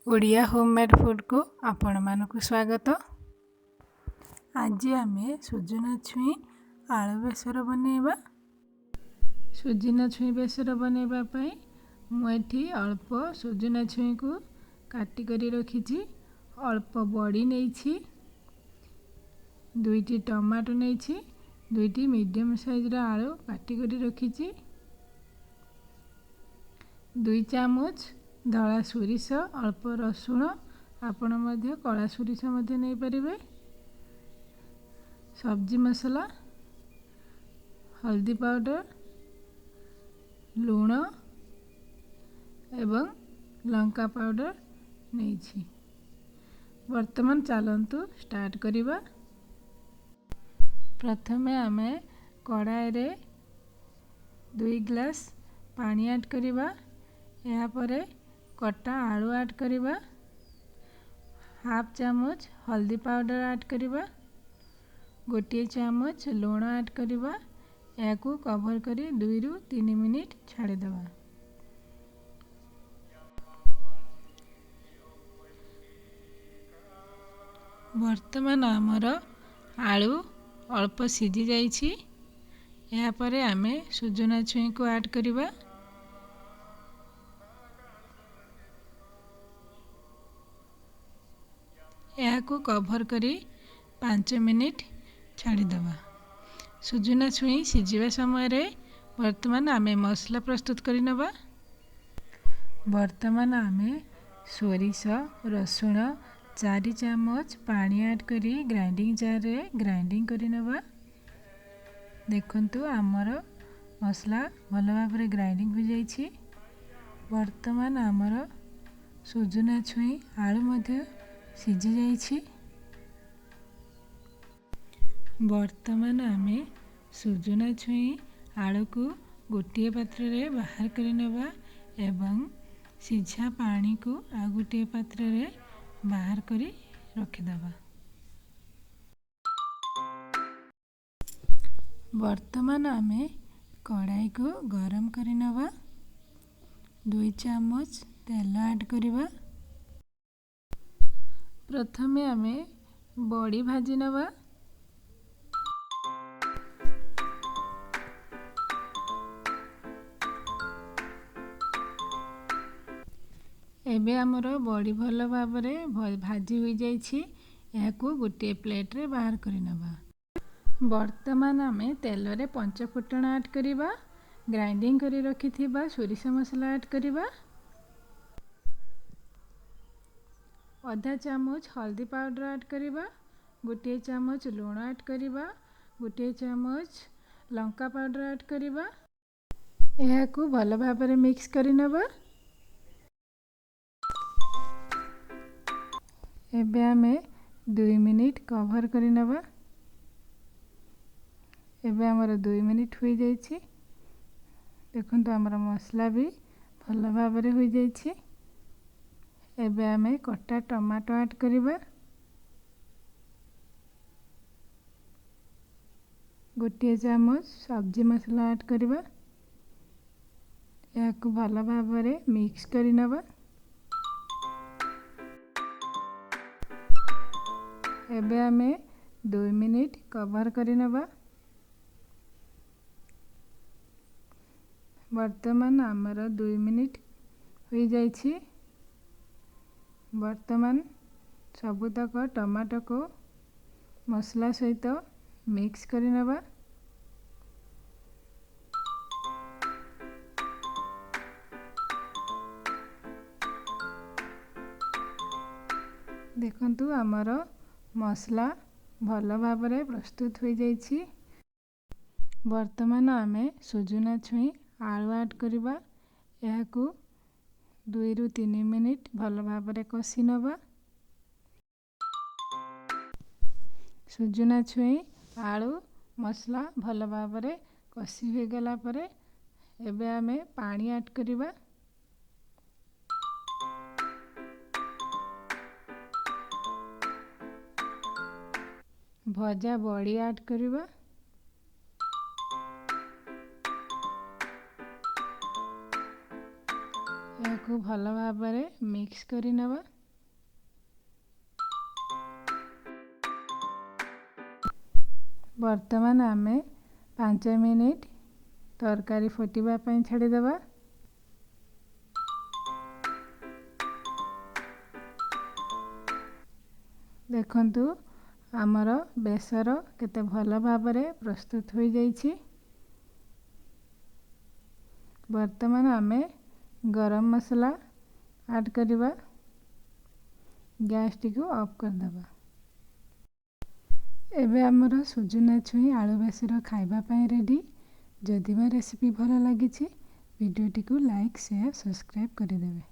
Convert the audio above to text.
Odia homemade ଫୁଡ଼କୁ ଆପଣମାନଙ୍କୁ ସ୍ୱାଗତ। ଆଜି ଆମେ ସୁଜୁନା ଛୁଇଁ ଆଳୁ ବେସର ବନେଇବା। ସୁଜୁନା ଛୁଇଁ ବେସର ବନେଇବା ପାଇଁ ମୁଁ ଏଠି ଅଳ୍ପ ସୁଜୁନା ଛୁଇଁକୁ କାଟି କରି ରଖିଛି, ଅଳ୍ପ ବଡ଼ି ନେଇଛି, 2ଟି ଟମାଟୋ ନେଇଛି, 2ଟି ମିଡ଼ିୟମ୍ ସାଇଜ୍ର ଆଳୁ କାଟି କରି ରଖିଛି, 2 ଚାମଚ ଧଳା ସୋରିଷ, ଅଳ୍ପ ରସୁଣ, ଆପଣ ମଧ୍ୟ କଳା ସୋରିଷ ମଧ୍ୟ ନେଇପାରିବେ, ସବଜି ମସଲା, ହଳଦୀ ପାଉଡ଼ର, ଲୁଣ ଏବଂ ଲଙ୍କା ପାଉଡ଼ର ନେଇଛି। ବର୍ତ୍ତମାନ ଚାଲନ୍ତୁ ଷ୍ଟାର୍ଟ କରିବା। ପ୍ରଥମେ ଆମେ କଡ଼ାଇରେ 2 ଗ୍ଲାସ୍ ପାଣି ଆଡ଼୍ କରିବା। ଏହାପରେ କଟା ଆଳୁ ଆଡ଼୍ କରିବା, ହାଫ୍ ଚାମଚ ହଳଦୀ ପାଉଡ଼ର ଆଡ଼୍ କରିବା, 1 ଚାମଚ ଲୁଣ ଆଡ଼୍ କରିବା। ଏହାକୁ କଭର୍ କରି 2ରୁ 3 ମିନିଟ୍ ଛାଡ଼ିଦେବା। ବର୍ତ୍ତମାନ ଆମର ଆଳୁ ଅଳ୍ପ ସିଝି ଯାଇଛି। ଏହାପରେ ଆମେ ସୁଜୁନା ଛୁଇଁକୁ ଆଡ଼୍ କରିବା। ଏହାକୁ କଭର୍ କରି 5 ମିନିଟ୍ ଛାଡ଼ିଦେବା। ସୁଜୁନା ଛୁଇଁ ସିଝିବା ସମୟରେ ବର୍ତ୍ତମାନ ଆମେ ମସଲା ପ୍ରସ୍ତୁତ କରିନେବା। ବର୍ତ୍ତମାନ ଆମେ ସୋରିଷ, ରସୁଣ, 4 ଚାମଚ ପାଣି ଆଡ଼୍ କରି ଗ୍ରାଇଣ୍ଡିଂ ଜାର୍ରେ ଗ୍ରାଇଣ୍ଡିଂ କରିନେବା। ଦେଖନ୍ତୁ ଆମର ମସଲା ଭଲ ଭାବରେ ଗ୍ରାଇଣ୍ଡିଂ ହୋଇଯାଇଛି। ବର୍ତ୍ତମାନ ଆମର ସୁଜୁନା ଛୁଇଁ ଆଳୁ ମଧ୍ୟ ସିଝି ଯାଇଛି। ବର୍ତ୍ତମାନ ଆମେ ସୁଜୁନା ଛୁଇଁ ଆଳୁକୁ ଗୋଟିଏ ପାତ୍ରରେ ବାହାର କରିନେବା ଏବଂ ସିଝା ପାଣିକୁ ଆଉ ଗୋଟିଏ ପାତ୍ରରେ ବାହାର କରି ରଖିଦେବା। ବର୍ତ୍ତମାନ ଆମେ କଡ଼ାଇକୁ ଗରମ କରିନେବା। 2 ଚାମଚ ତେଲ ଆଡ଼୍ କରିବା। ପ୍ରଥମେ ଆମେ ବଡ଼ି ଭାଜି ନେବା। ଏବେ ଆମର ବଡ଼ି ଭଲ ଭାବରେ ଭାଜି ହୋଇଯାଇଛି। ଏହାକୁ ଗୋଟିଏ ପ୍ଲେଟ୍ରେ ବାହାର କରିନେବା। ବର୍ତ୍ତମାନ ଆମେ ତେଲରେ ପଞ୍ଚଫୁଟଣ ଆଡ଼୍ କରିବା। ଗ୍ରାଇଣ୍ଡିଂ କରି ରଖିଥିବା ସୋରିଷ ମସଲା ଆଡ଼୍ କରିବା। ଅଧା ଚାମଚ ହଳଦୀ ପାଉଡ଼ର ଆଡ଼୍ କରିବା। 1 ଚାମଚ ଲୁଣ ଆଡ଼୍ କରିବା। 1 ଚାମଚ ଲଙ୍କା ପାଉଡ଼ର ଆଡ଼୍ କରିବା। ଏହାକୁ ଭଲ ଭାବରେ ମିକ୍ସ କରିନେବା। ଏବେ ଆମେ 2 ମିନିଟ୍ କଭର୍ କରିନେବା। ଏବେ ଆମର 2 ମିନିଟ୍ ହୋଇଯାଇଛି। ଦେଖନ୍ତୁ ଆମର ମସଲା ବି ଭଲ ଭାବରେ ହୋଇଯାଇଛି। ଏବେ ଆମେ କଟା ଟମାଟୋ ଆଡ଼୍ କରିବା। 1 ଚାମଚ ସବଜି ମସଲା ଆଡ଼୍ କରିବା। ଏହାକୁ ଭଲ ଭାବରେ ମିକ୍ସ କରିନେବା। ଏବେ ଆମେ 2 ମିନିଟ୍ କଭର୍ କରିନେବା। ବର୍ତ୍ତମାନ ଆମର 2 ମିନିଟ୍ ହୋଇଯାଇଛି। ବର୍ତ୍ତମାନ ସବୁତକ ଟମାଟୋକୁ ମସଲା ସହିତ ମିକ୍ସ କରିନେବା। ଦେଖନ୍ତୁ ଆମର ମସଲା ଭଲ ଭାବରେ ପ୍ରସ୍ତୁତ ହୋଇଯାଇଛି। ବର୍ତ୍ତମାନ ଆମେ ସୁଜୁନା ଛୁଇଁ ଆଳୁ ଆଡ଼୍ କରିବା। ଏହାକୁ 2ରୁ 3 ମିନିଟ୍ ଭଲ ଭାବରେ କଷି ନେବା। ସୁଜୁନା ଛୁଇଁ ଆଳୁ ମସଲା ଭଲ ଭାବରେ କଷି ହୋଇଗଲା ପରେ ଏବେ ଆମେ ପାଣି ଆଡ଼୍ କରିବା। ଭଜା ବଡ଼ି ଆଡ଼୍ କରିବା। ଏହାକୁ ଏହାକୁ ଭଲ ଭାବରେ ମିକ୍ସ କରିନେବା। ବର୍ତ୍ତମାନ ଆମେ 5 ମିନିଟ୍ ତରକାରୀ ଫୁଟିବା ପାଇଁ ଛାଡ଼ିଦେବା। ଦେଖନ୍ତୁ, ଆମର ବେସର କେତେ ଭଲ ଭାବରେ ପ୍ରସ୍ତୁତ ହୋଇଯାଇଛି। ବର୍ତ୍ତମାନ ଆମେ ଗରମ ମସଲା ଆଡ଼୍ କରିବା। ଗ୍ୟାସ୍ଟିକୁ ଅଫ୍ କରିଦେବା। ଏବେ ଆମର ସୁଜୁନା ଛୁଇଁ ଆଳୁ ବେସର ଖାଇବା ପାଇଁ ରେଡ଼ି। ଯଦି ବା ରେସିପି ଭଲ ଲାଗିଛି, ଭିଡ଼ିଓଟିକୁ ଲାଇକ୍, ସେୟାର, ସବସ୍କ୍ରାଇବ୍ କରିଦେବେ।